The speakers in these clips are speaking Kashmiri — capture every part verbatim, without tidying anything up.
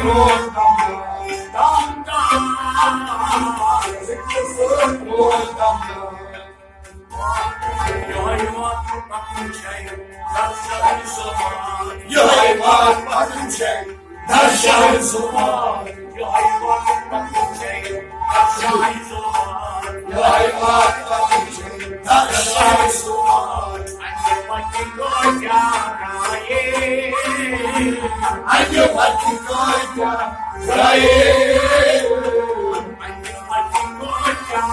روز دم دم، دم دم، ذکر سۭتۍ روز دم دم۔ یہے وقت پکُن چھے، در شاہی زمان۔ یہے وقت پکُن چھے، در شاہی زمان۔ یہے وقت پکُن چھے، در شاہی زمان۔ یہے وقت پکُن چھے، در شاہی زمان۔ اَتہِ وَتہِ کٲتیٛاہ درٛایے۔ اَتہِ وَتہِ کٲتیٛاہ درٛایے۔ اَتہِ وَتہِ کٲتیٛاہ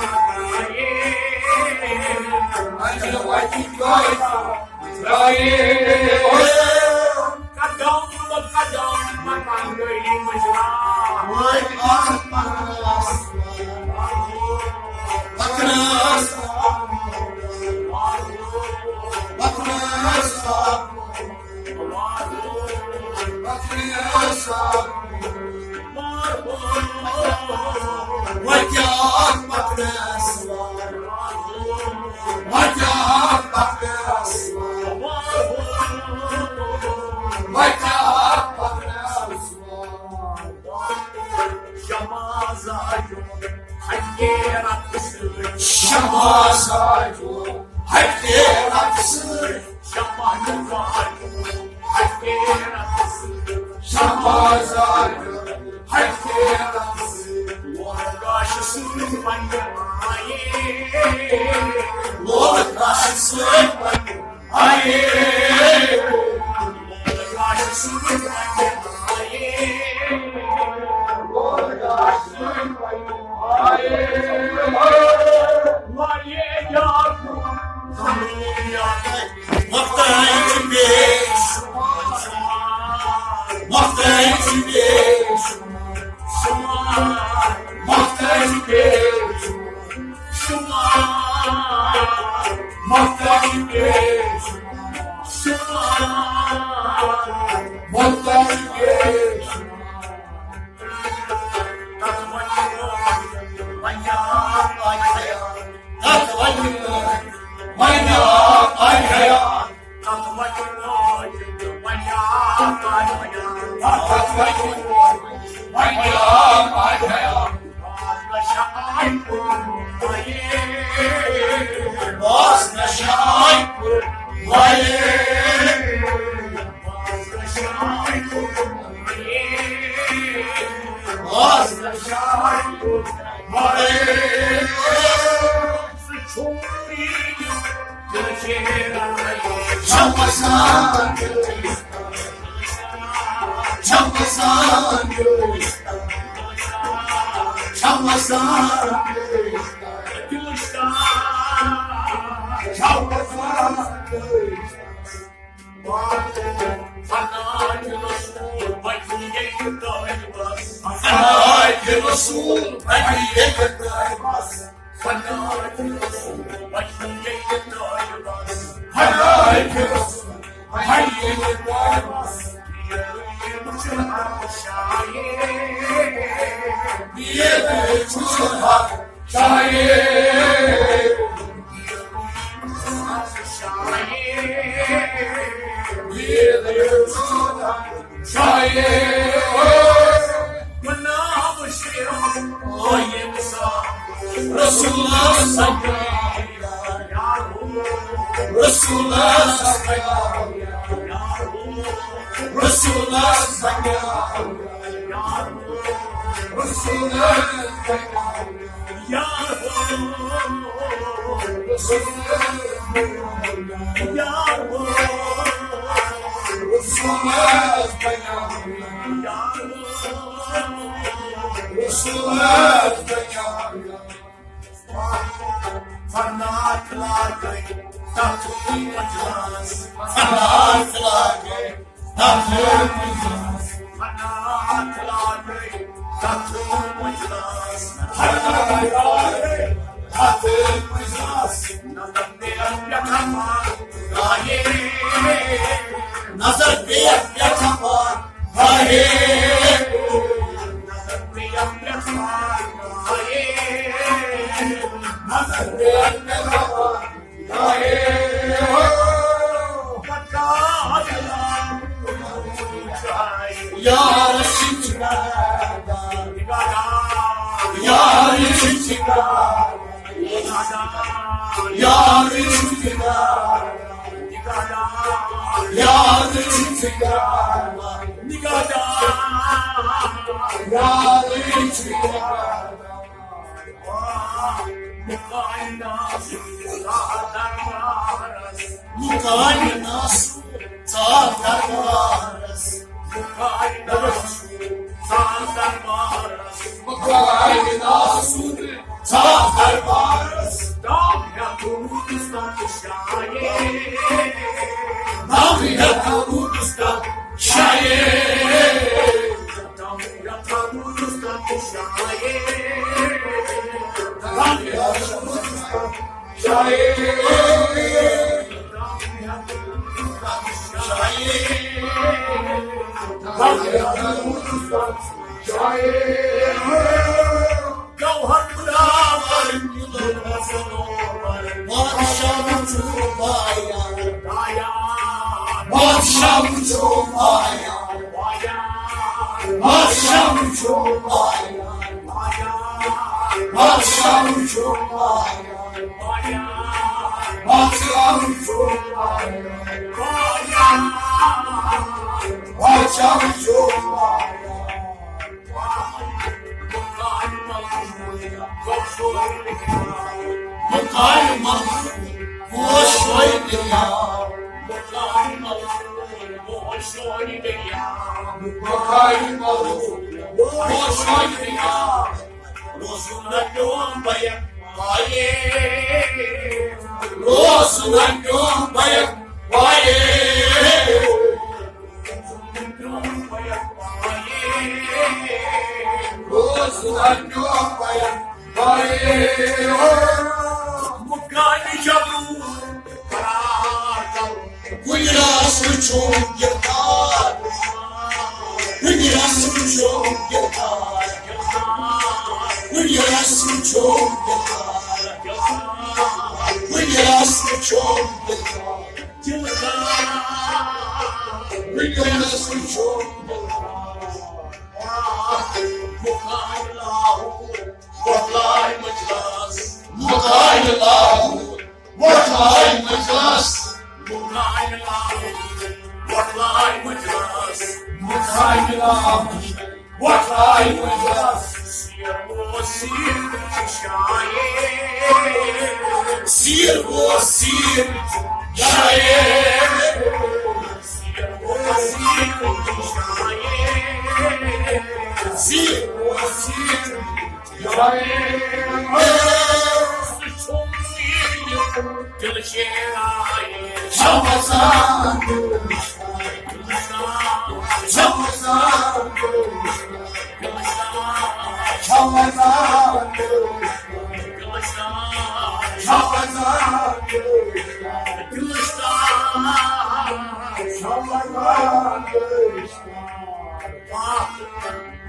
درٛایے۔ اَتہِ وَتہِ کٲتیٛاہ درٛایے۔ قدم قدم پکان گٔے مُجرا۔ وٲتۍ اَتھ پکرس۔ پکرس۔ پکرس۔ شمازا جو ہٹے رقص۔ شمازا جو ہٹے رقص۔ شمع نگار ہٹے رقص۔ شمازا جو ہٹے رقص۔ لول گاش سوز پنجہ آئے۔ لول گاش سوز پنجہ آئے۔ لول گاش سوز پنجہ آئے۔ لول گاش سوز پنجہ آئے۔ واریاہ یاد۔ مۄختٲرۍ چھِ پیش۔ مۄختٲرۍ چھِ پیش۔ مۄختٲرۍ چھِ پیش۔ مۄختٲرۍ چھِ پیش۔ مۄختٲرۍ چھِ پیش۔ تَتھ وَنہِ لٲگۍ، وَنہِ آو اَکھ حیات۔ تَتھ وَنہِ لٲگۍ، وَنہِ آو اَکھ حیات۔ تَتھ وَنہِ لٲگۍ، وَنہِ آو اَکھ حیات۔ باز نشہ آے کوٚر وایے۔ باز نشہ آے کوٚر وایے۔ باز نشہ آے کوٚر وایے۔ باز نشہ آے کوٚر وایے۔ فناے رسول بھائی ایک طالبس۔ فناے رسول بھائی ایک طالبس۔ فناے رسول بھائی ایک طالبس۔ یہ روی مجھے ہر شاعر۔ یہ روی مجھے ہر شاعر۔ رسول اللہ، رسول اللہ، رسول اللہ، رسول اللہ۔ یار ہو، یار ہو، یار ہو۔ فنات لاگے تتھ مجلس۔ فنات لاگے تتھ مجلس۔ فنات لاگے تتھ مجلس۔ فنات لاگے تتھ مجلس۔ نظر پہ پٮ۪ٹھٕ پار گایے۔ نظر پہ پٮ۪ٹھٕ پار گایے۔ نظر پہ پٮ۪ٹھٕ پار گایے۔ نظر پہ پٮ۪ٹھٕ پار گایے۔ یار، یارٕچ فِکر، یارٕچ فِکر، یارٕچ فِکر۔ مُکایناس ژاو دربارس۔ مُکایناس ژاو دربارس۔ مُکایناس ژاو دربارس۔ دم ہیتھ روٗدُس تتھ جایہِ۔ دم ہیتھ روٗدُس تتھ جایہِ۔ دم ہیتھ روٗدُس تتھ جایہِ۔ دم ہیتھ روٗدُس تتھ جایہِ۔ بادشاہ وٕچھو بایا، بادشاہ وٕچھو بایا، بادشاہ وٕچھو بایا، بادشاہ وٕچھو بایا۔ روزُن نہ پیوم بیک پایے۔ روزُن نہ پیوم بیک پایے۔ روزُن نہ پیوم بیک پایے۔ مُکانہِ جبروٗ قرار کرُن۔ کُنہِ راسہٕ چھُم یہِ تار، کُنہِ راسہٕ چھُم یہِ تار، کُنہِ راسہٕ چھُم یہِ تار، کُنہِ راسہٕ چھُم یہِ تار، کُنہِ راسہٕ چھُم یہِ تار۔ مُکانہِ لاہور، وۄتھلاے مجلس، مُکانہِ لاہور۔ وۄتھلاے مجلس۔ مُکانہِ لاہور۔ وۄتھلاے مجلس۔ مُکانہِ لاہور۔ وۄتھلاے مجلس۔ سیر اوس سیر شاعر۔ سیر اوس سیر شاعر۔ سیر اوس سیر شاعر۔ سیر اوس سیر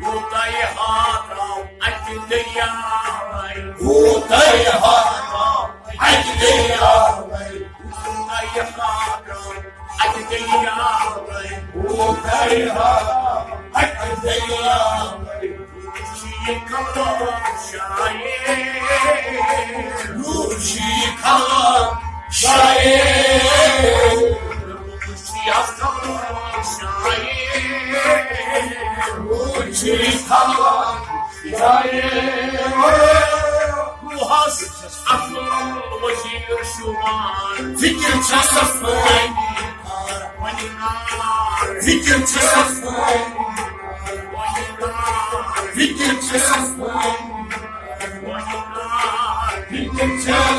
کوتاہ ہاتھ آو اَتہِ دٔریاوَے۔ کوتاہ ہاتھ آو اَتہِ دٔریاوَے۔ کوتاہ ہاتھ آو اَتہِ دٔریاوَے۔ کوتاہ ہاتھ آو اَتہِ دٔریاوَے۔ نوٗر چھُ یہِ کلام شاعر۔ نوٗر چھُ یہِ کلام شاعر۔ فکر چھس فکر چھس فکر چھس